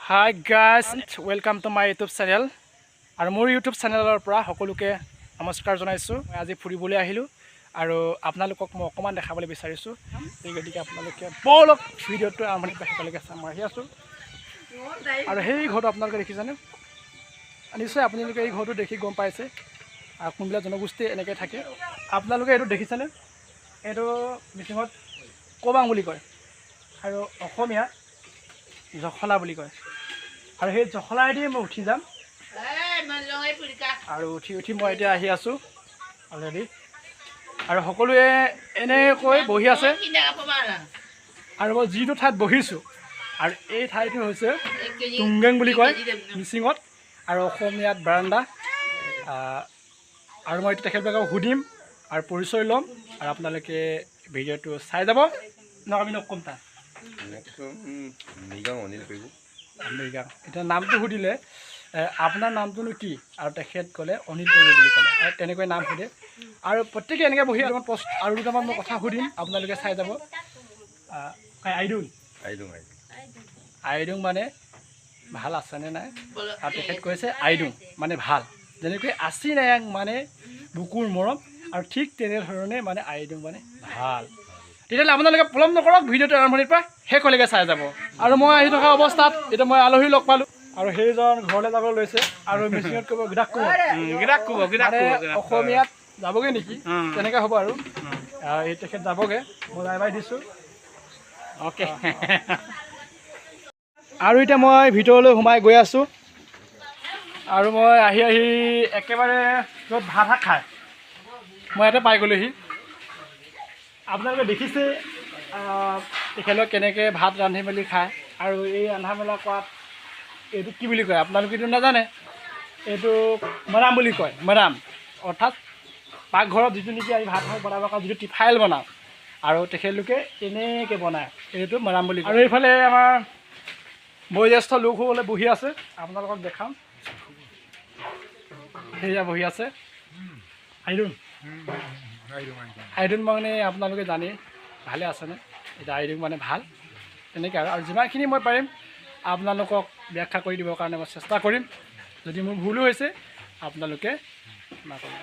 Hi guys, welcome to my YouTube channel. আৰু মোৰ YouTube চেনেলৰ পৰা সকলোকে নমস্কাৰ জনাইছোঁ। মই আজি ফুৰিবলৈ আহিলোঁ আৰু আপোনালোকক মই অকণমান দেখাবলৈ বিচাৰিছোঁ। সেই গতিকে আপোনালোকে ব'লক, ভিডিঅ'টো আৰম্ভণিৰ পৰা শেষলৈকে চাম। মই আহি আছোঁ আৰু সেই ঘৰটো আপোনালোকে দেখিছেনে? নিশ্চয় আপোনালোকে এই ঘৰটো দেখি গম পাইছে আৰু কোনবিলাক জনগোষ্ঠী এনেকৈ থাকে। আপোনালোকে এইটো দেখিছেনে? এইটো মিচিঙত কবাং বুলি কয় আৰু অসমীয়াত জখলা বুলি কয়। আৰু সেই জখলাইদি মই উঠি যাম আৰু উঠি উঠি মই এতিয়া আহি আছোঁ অলৰেডি। আৰু সকলোৱে এনেকৈ বহি আছে আৰু মই যিটো ঠাইত বহিছোঁ আৰু এই ঠাইটো হৈছে টুংগেং বুলি কয় মিচিঙত আৰু অসমীয়াত বাৰাণ্ডা। আৰু মই এতিয়া তেখেতবিলাকক সুধিম আৰু পৰিচয় ল'ম আৰু আপোনালোকে ভিডিঅ'টো চাই যাব। আমি নকম তাত। মৃগাং অনিল পেগু। মৃগাং। এতিয়া নামটো সুধিলে, আপোনাৰ নামটোনো কি? আৰু তেখেত ক'লে অনিল পেগু বুলি ক'লে। আৰু তেনেকৈ নাম সোধে আৰু প্ৰত্যেকে এনেকৈ বহি দুটামান প্ৰশ্ন আৰু দুটামান মই কথা সুধিম, আপোনালোকে চাই যাব। আইডুং। আইদুং, আইদুং। আইডুং মানে ভাল আছেনে নাই? আৰু তেখেত কৈছে আইডুং মানে ভাল। যেনেকৈ আচি নায়াং মানে বুকুৰ মৰম, আৰু ঠিক তেনেধৰণে মানে আইডুং মানে ভাল। তেতিয়াহ'লে আপোনালোকে পলম নকৰক, ভিডিঅ'টো আৰম্ভণিৰ পৰা শেষলৈকে চাই যাব। আৰু মই আহি থকা অৱস্থাত এতিয়া মই আলহী লগ পালোঁ আৰু সেইজন ঘৰলৈ যাবলৈ লৈছে। আৰু মিচিঙত ক'ব গিদাক ক'ব মানে অসমীয়াত যাবগৈ নেকি, তেনেকৈ হ'ব। আৰু এই তেখেত যাবগৈ, মই বাই বাই দিছোঁ। অ'কে। আৰু এতিয়া মই ভিতৰলৈ সোমাই গৈ আছোঁ আৰু মই আহি আহি একেবাৰে য'ত ভাত শাক খায় মই ইয়াতে পাই গ'লোহি। আপোনালোকে দেখিছে তেখেতলোকে কেনেকৈ ভাত ৰান্ধি মেলি খায়। আৰু এই ৰন্ধা মেলা কৰাত এইটো কি বুলি কয় আপোনালোকেতো নাজানে। এইটো মৰাম বুলি কয়। মৰাম অৰ্থাৎ পাকঘৰত যিটো নেকি আমি ভাত শাক বনাবৰ কাৰণে যিটো টিফাইল বনাওঁ আৰু তেখেতলোকে তেনেকৈ বনায়, এইটো মৰাম বুলি কয়। আৰু এইফালে আমাৰ বয়োজ্যেষ্ঠ লোকসকলে বহি আছে, আপোনালোকক দেখাম। সেয়া বহি আছে। আইডুন, আইডুন মানে আপোনালোকে জানেই ভালে আছেনে? এতিয়া আইডুং মানে ভাল, তেনেকৈ। আৰু যিমানখিনি মই পাৰিম আপোনালোকক ব্যাখ্যা কৰি দিবৰ কাৰণে মই চেষ্টা কৰিম। যদি মোৰ ভুলো হৈছে আপোনালোকে ক্ষমা কৰিব।